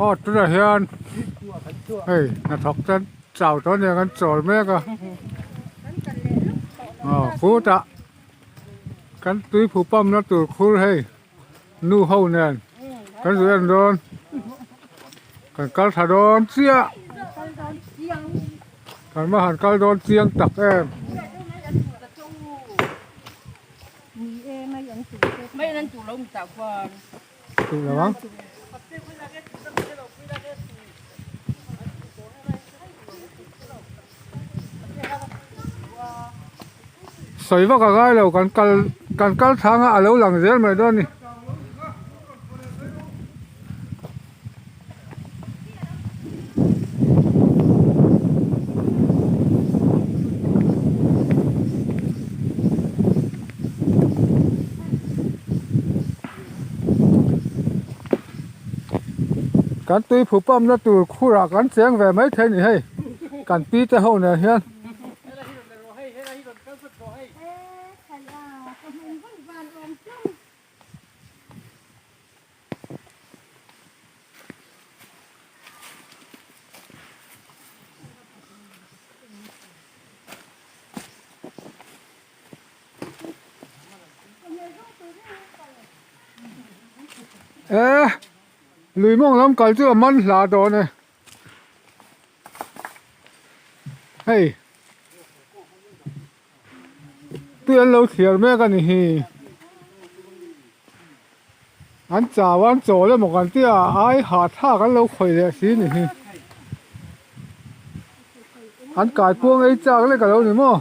Aw tunah hian hei hnathawk te an chau tawh aniang an chawl mek a aw khutah kan tuiphu pump na tur khur hei nu ho nen kan zu en dawn kan kal tha dawn chiah kan va han kal dawn chiang tak em. Tih lo ang. Sawi vak a ngai lo kan kal kan kal thang a a lo lang zel mai dawn a ni. Kan tui phu pump na tur khurah kan cheng ve mai thei a ni hei kan pi te ho nen hian. E lui mawng lam kal chu a man hla dawn e hei tui an lo thliar mek a ni hi an chau a an chawl emaw kan tia ai hahthlak an lo khawih leh si ni hi an kaikuang ei chak lek a lo ni maw.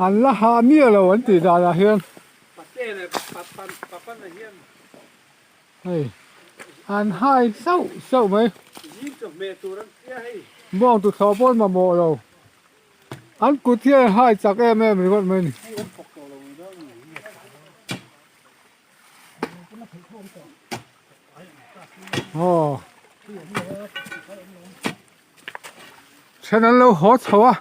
An la ha miah lo an tih danah hian hei an hai sauh sauh mai bawng tuthlawh pawh an mamawh lo an kut hian an hai chak em em ringawt mai a ni. Aw then an lo haw chho a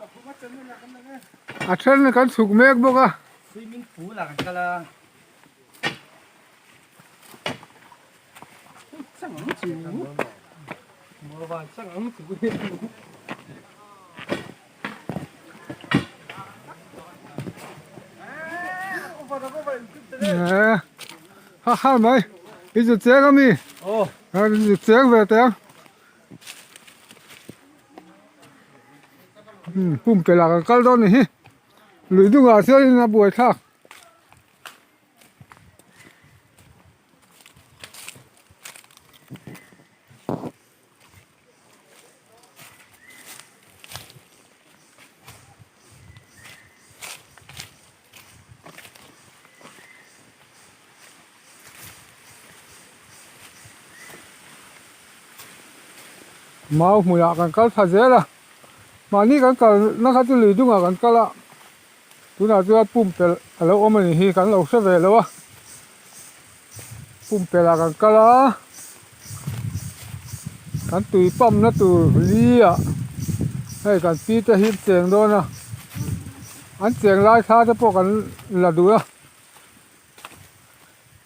a then kan chhuk mek bawk a. Swimming pool ah kan kal a. Nè ha ha mai i zu cheng ami a zu cheng ve teh ang pumpelh ah kan kal dawn a ni hi lui dungah chuanin a buai thlak. Mau hmunah kan kal thla zel a mahni kan kal na kha chu lui dungah kan kal a tunah chuan pumpelh a lo awm a ni hi kan lo hre ve lo a pumpelh ah kan kal a kan tui pump na tur li ah hei kan pi te hi an cheng dawn a an cheng lai thla te pawh kan la duh a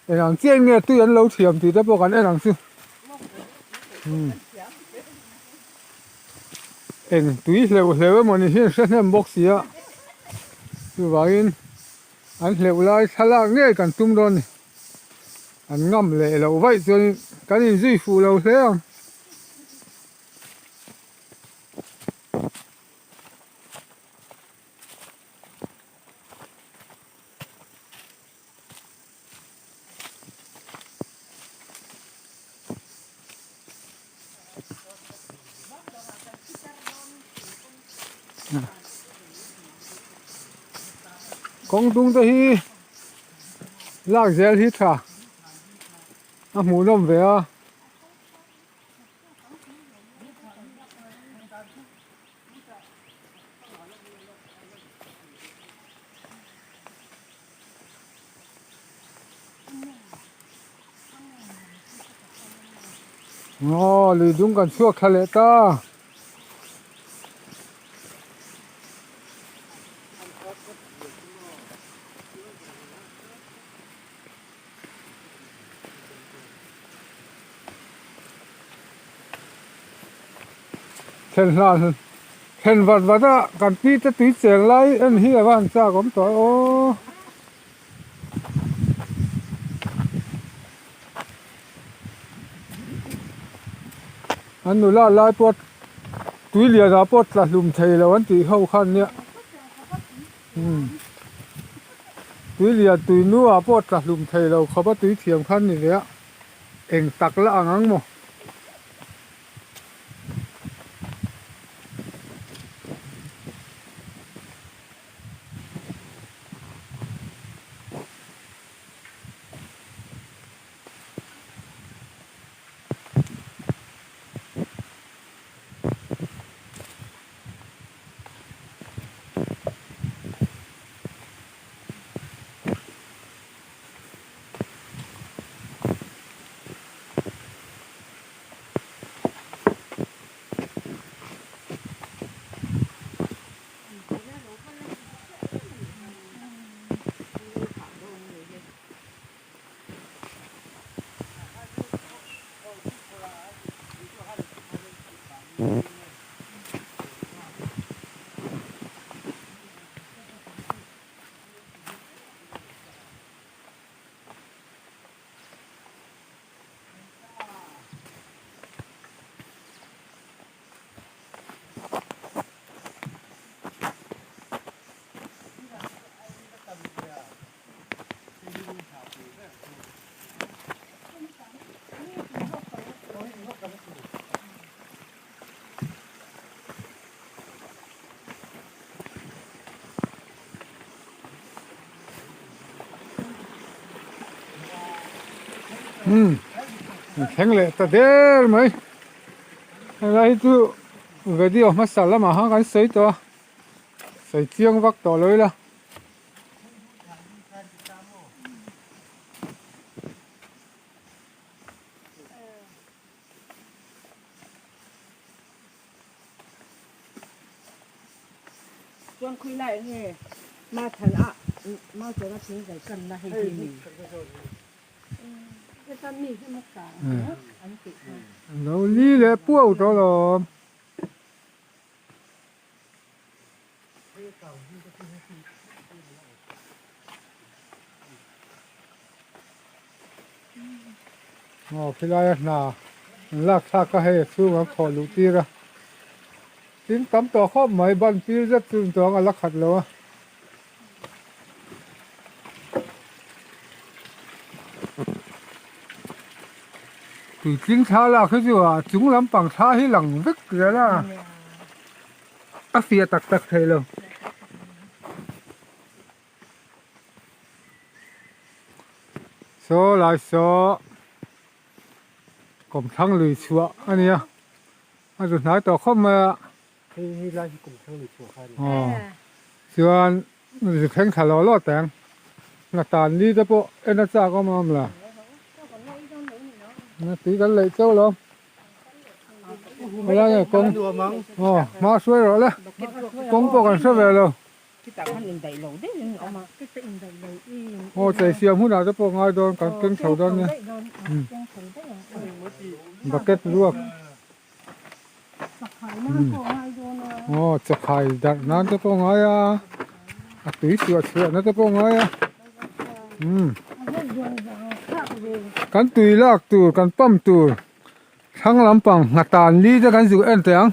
eng ang chiah in nge tui an lo thiam tih te pawh kan en ang chu eng tui hleuh hleuh emaw ni hian hre hnem bawk si a chuvangin an hleuh lai thlalak ngei kan tum dawn a ni. An ngam leh loh vaih chuan kan inzui fuh lo hle ang. Kawng dung te hi lak zel hi tha a hmuh nawm ve a. Aw lui dung kan chhuak thla leh ta. Thlen hlan thlen vat vat a kan pi te tui cheng lai en hi a va han chak awm tawh aw. An nula lai pawh tui lian ah pawh tla hlum thei lo an tih ho khan nia umm tui lian tui nu ah pawh tla hlum thei lo khawp a tui thiam khan ni ve a eng tak la ang ang maw. Umm thleng leh ta der mai helai hi chu video hmasa lamah khan kan sawi tawh a sawi chiang vak tawh lo ila. Chuan khawi lai nge Mathal ah Mauchawna thing zai kanna hei hi ni. Lo li leh puau tawh lawm. Aw khilai a hna an lak thlak a hei a chhung an khawh luh tir a tin tam tawh khawp mai ban pil zet chu intuang a la khat lo a. Tuitling thla lak hi chu a chung lampang thla hi lang vek zel a. A fiah tak tak thei lo. Saw lai saw kawmthlang lui chhuah a nia a zu hnai tawh khawp mai a. Hei hi lai hi kawmthlang lui chhuah kha a ni. Aw chuan zu thleng thla lawh lawh teng hna tan ni te pawh en a chak awm awm la. Tui kan leih chauh lo. Helai nge kawng aw hma hruai rawh le kawng pawh kan hre ve lo aw chei siam hunah te pawh ngai dawn kan keng chho dawn nia bucket ruak aw chakhai darh nan te pawh ngai a a tui chhuah chhuah na te pawh ngai a umm kan tui lak tur kan pump tur. Thlang lampang nghatan li te kan zuk en teh ang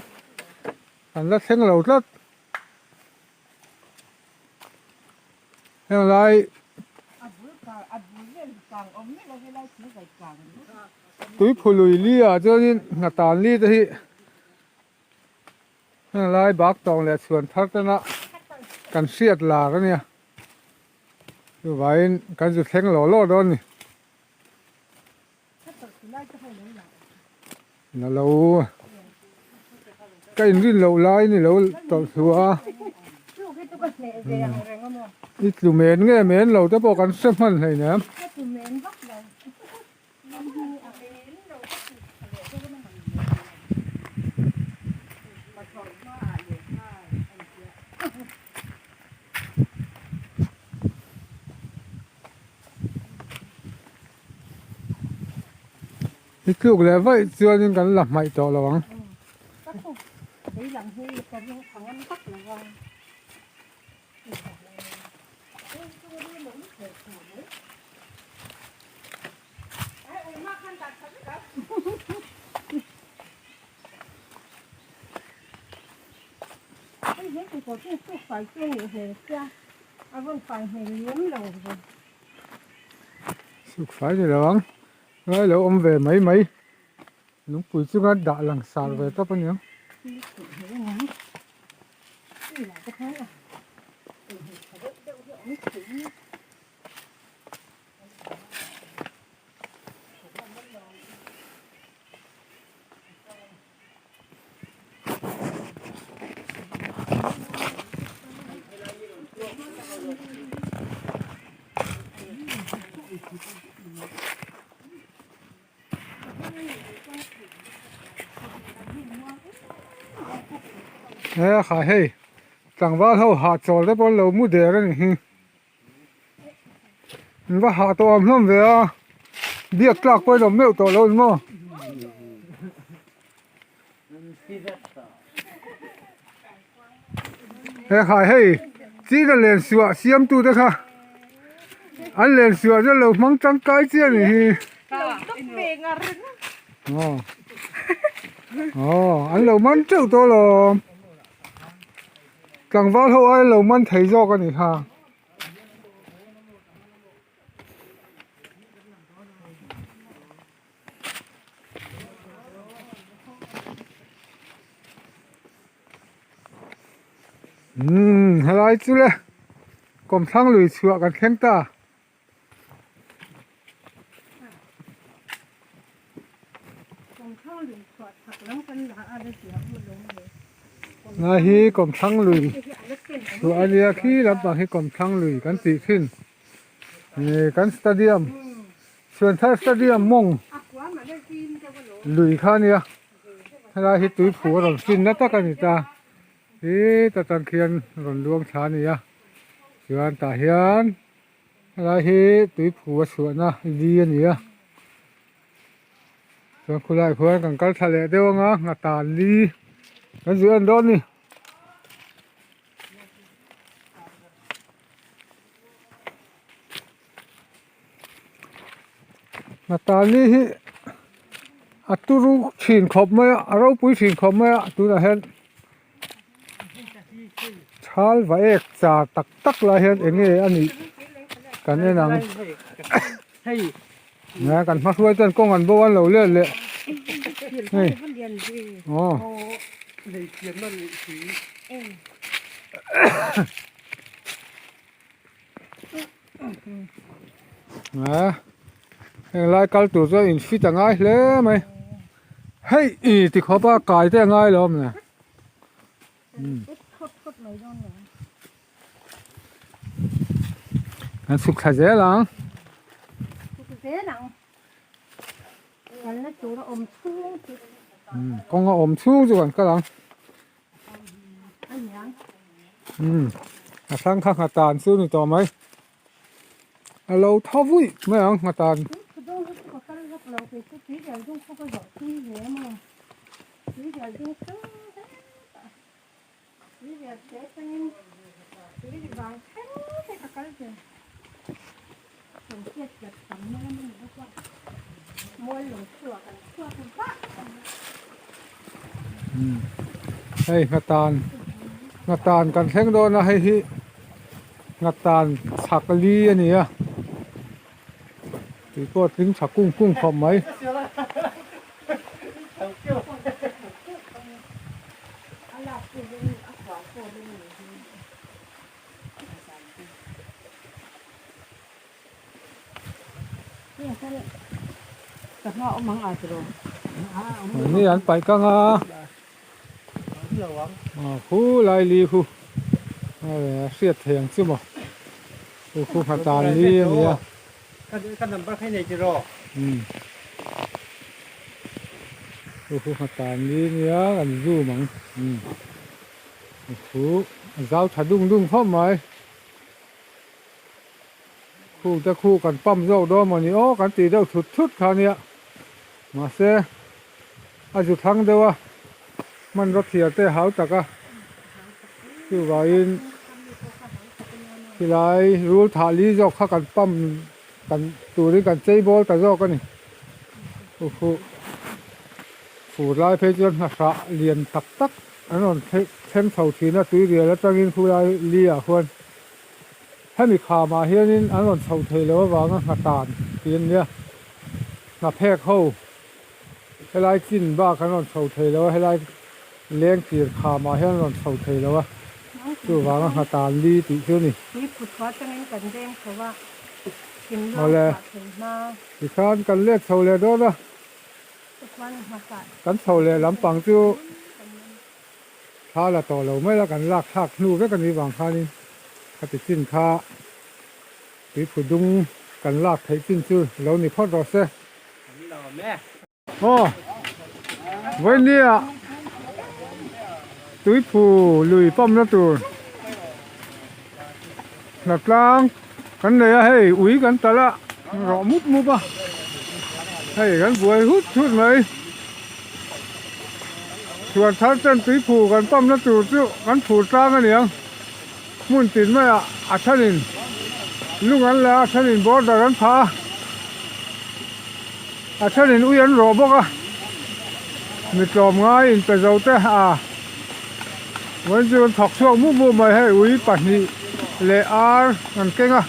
kan la thleng lo tlat heng lai tuiphului li ah chuanin nghatan li te hi heng lai bak tawng leh chhuan thar tena kan hriat lar a nia chuvangin kan zu thleng lawh lawh dawn a ni. Na lo ka inrin loh lai ni lo tawlh thlu a i tlu men nge men lo te pawh kan hre hman hleinem. I tluk leh vaih chuanin kan la hmaih tawh lo ang. Ka ring tha ngam vak lo va. Hei he kekawr hi suk fai chu a nih hmel sia, a rawn fai hmel lem lo ve. Suk fai ni lo ang, ngai lo awm ve mai mai. Lungpui chunga dah lang sar ve tawp a niang. He kha hei tlangval ho hahchawl te pawh an lo mu der a ni hi an va hah tawh awm hlawm ve a biak tlak pawh in awm meuh tawh lo ni maw. He kha hei china len suah siam tu te kha an len suah chu lo hmang tangkai chiah a nih hi aw aw an lo man teuh tawh alawm tlangval ho ai lo man thei zawk a nih kha. Umm helai chu le kawmthlang lui chhuah kan thleng ta. Ngai hi kawmthlang lui chhuah a nia khi lampang hi kawmthlang lui kan tih thin kan stadium. Chhuanthar Stadium mawng lui kha a nia helai hi tuiphu a rawn fin na tak a ni ta hi ta tang khian rawn luang thla a ni a chuan tah hian helai hi tuiphu a chhuahna li a ni a chuan khulaiah khuan kan kal thla leh deuh ang a nghatan li kan zir en dawn a ni. Natali hi a turu thin khawp mai a a ropui thin khawp mai a tunah hian thal va ek char tak tak lai hian eng nge a nih kan en ang nia kan hma hruai chuan kawng an bo an lo let leh hei aw. A heng lai kal tur chuan in fit a ngai hle mai hei i ti khawp a kai te a ngai lo awm le kan chhuk thla zel ang kawng a awm chhung chu kan kal ang. Umm a hrang kha nghatan chu ni tawh mai a lo tho vuih mai ang nghatan. Hei nghatan nghatan kan thleng dawn a hei hi nghatan chhak li a ni a tui pawh a tling tha kung kung khawp mai. Ni an paih kang a khu lai li khu a hriat thei ang chu maw khu khu nghatan li a ni a khu khu nghatan li a nia kan zoom ang khu a zau tha dung dung khawp mai. Khu te khu kan pump zawk dawn maw ni aw kan tih deuh thut thut kha nia mahse a zu thlang deuh a hmanraw thiar te hau tak a. Chuvangin khilai rul thah li zawk kha kan pump kan turin kan chei bawl ta zawk a ni. Huhhuh fur lai phei chuan hnahrah lian tak tak an rawn thleng chho thin a tuirial atangin khulai li ah khuan hemi khamah hianin an rawn chho thei lo avanga nghatan tih a nia hnaphek ho Helai chin bak an rawn chho thei lo a, helai leng tir khamah hian an rawn chho thei lo a, chuvanga nghatan li tih chu a ni. Tui phut hma atangin kan veng chho a, thinlung chhuah thei hma. Tikhan kan let chho leh dawn a, kan chho leh lampang chu thla la tawh lo mai la, kan lak thlak hnu vek a nih vang khanin khati chin kha tuiphu dung kan lak theih chin chu lo ni phawt rawh se. Aw vawinia tuiphu lui pawmna tur hnatlang kan nei a hei ui kan talh a rawh mup mup a hei kan buai hut hut mai chhuan thar ten tuiphu kan pawmna tur chu kan phur tlang a niang hmun tin maiah a thanin lung an la a a thanin border an phah a. A thenin ui an rawh bawk a, mi tlawm ngai in pe zo te a vawiin chu an thawk chhuak mup mup mai hei ui pahnih leh ar an keng a,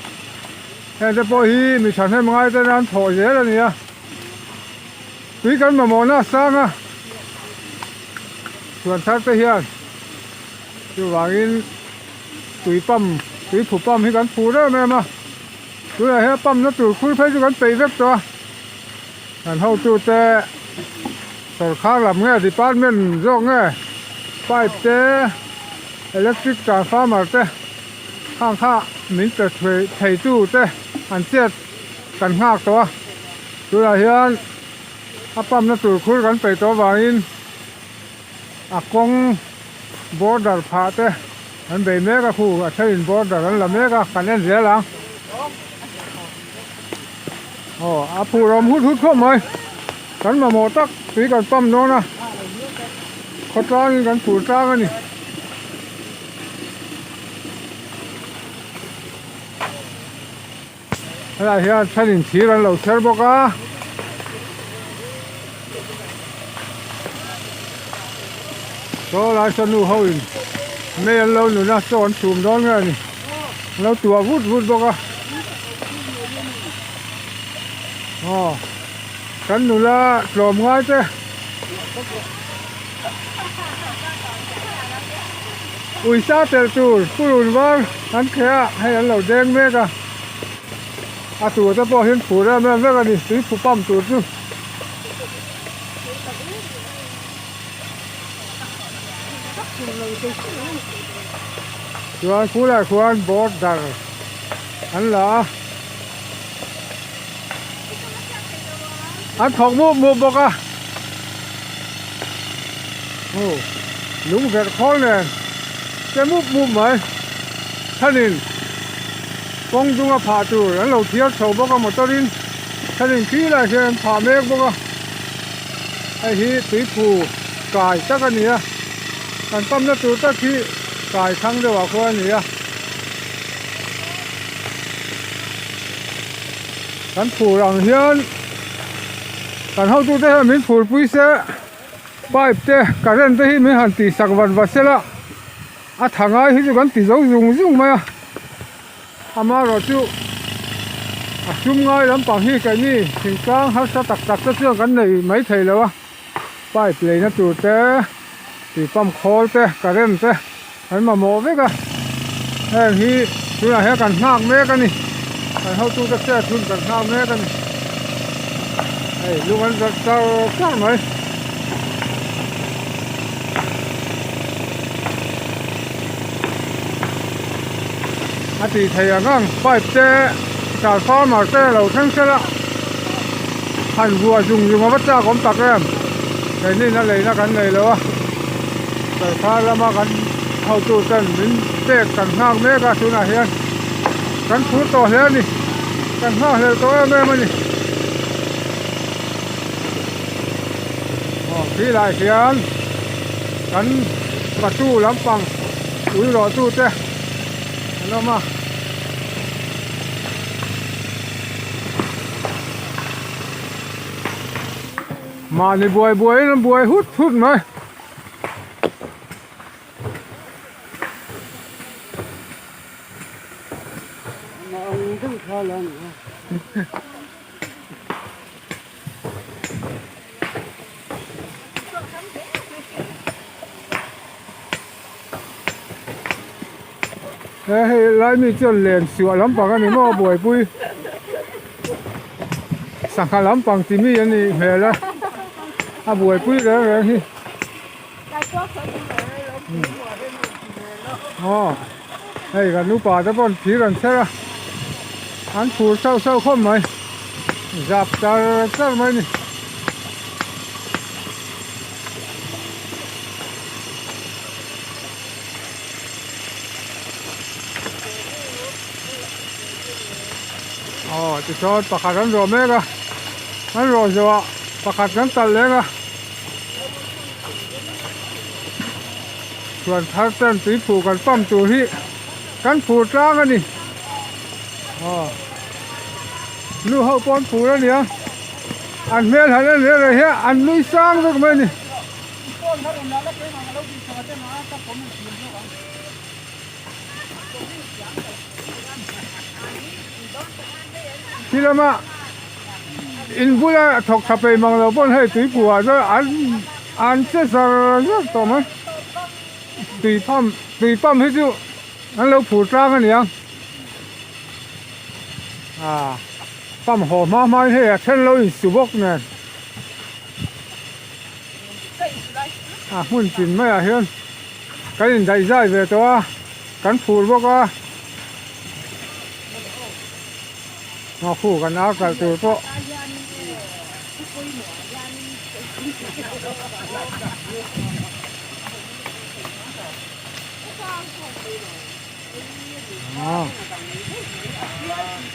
heng te pawh hi mi thahnem ngai ten an thawh zel a ni a, tui kan mamawhna a sang a, chhuan thar te hian chuvangin tui pump tui phu pump hi kan phur em em a. Tunah hian pump na tur khur phei chu kan peih vek tawh a, kan hotute sawrkhar lam nge department zawk nge pipe te electric transformer te khang kha min pe thei tu te an chet kan nghak tawh a, tunah hian a pump na tur khur kan peih tawh avangin a kawng border phah te. An bei mek a khu a thenin border an la mek a kan en zel ang. Aw a phur awm hut hut khawp mai kan mamawh tak tui kan pump dawn a khawtlangin kan phur tlang a ni. Helai hian thenin thir an lo chher bawk a. Saw lai saw nu ho in mei an lo nun a saw an chhum dawn nge a ni an lo tuah vut vut bawk a aw kan nula tlawm ngai te. Uisa telh tur purun var an kheh a, hei an lo deng mek a, a tur te pawh hian phur em em vek a ni, tui phu pump tur chu. Chuan khulai khuan border an la a, an thawk mup mup bawk a. Aw lung verh khawl nen che mup mup mai thanin kawng dunga phah tur an lo thiar chho bawk a motor in thanin khi lai hian an phah mek bawk a hei hi tuiphu kai tak a ni a kan pamna tur tak hi kai thlang deuh ah khuan a ni a kan phur ang hian. Kan hotute hian min phurpui se, pipe te current te hi min han tih sak vat vat sela, a tha ngai hi chu kan ti zo zung zung mai a, amaherawh chu a sum ngai lampang hi keini thingtlang harsa tak tak te chuan kan nei mai thei lo a, pipe leina tur te, tui pump khawl te, current te an mamawh vek a, heng hi tunah hian kan nghak mek a ni kan hotute chet hun kan nghak mek a ni hei lung an zat char char mai. A tih theih ang ang pipe te transformer te lo thleng sela han vuah zung zung a va chak awm tak em keinin a leina kan nei lo a. Sarkar lama kan hotu ten min pek kan nghak mek a tunah hian kan phur tawh hle a ni kan nghak hlel tawh em em a ni aw khi lai hian kan patu lampang. Ui rawh tu te an awm a. Mahni buai buaiin an buai hut hut mai. He hei lai mi chuan len suah lampang a ni maw buaipui sangha lampang ti mi a nih hmel a a buaipui reng reng hi aw hei kan upa te pawh thir an chher a an phur sauh sauh khawp mai zap char char mai a ni. Aw tichuan pakhat an rawh mek a an rawh zawh ah pakhat kan talh leng a chuan thar ten tui phuh kan pump tur hi kan phur tlang a ni aw nu ho pawh an phur a nia an hmel han en reng reng hian an nui sang vek mai a ni. Khi lama in bula thawk tha peih mang lo pawn hei tuipui ah chuan an an che zar zar tawh mai tui pump tui pump hi chu an lo phur tlang a ni ang ah pump haw hma hma in hei a then lo insu bawk nen. A hmun tin maiah hian kan indaih zai ve tawh a kan phur bawk a ngawkhu kan ar kalh tur pawh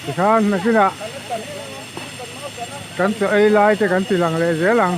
tikhan nakinah kan chaw ei lai te kan ti lang leh zel ang.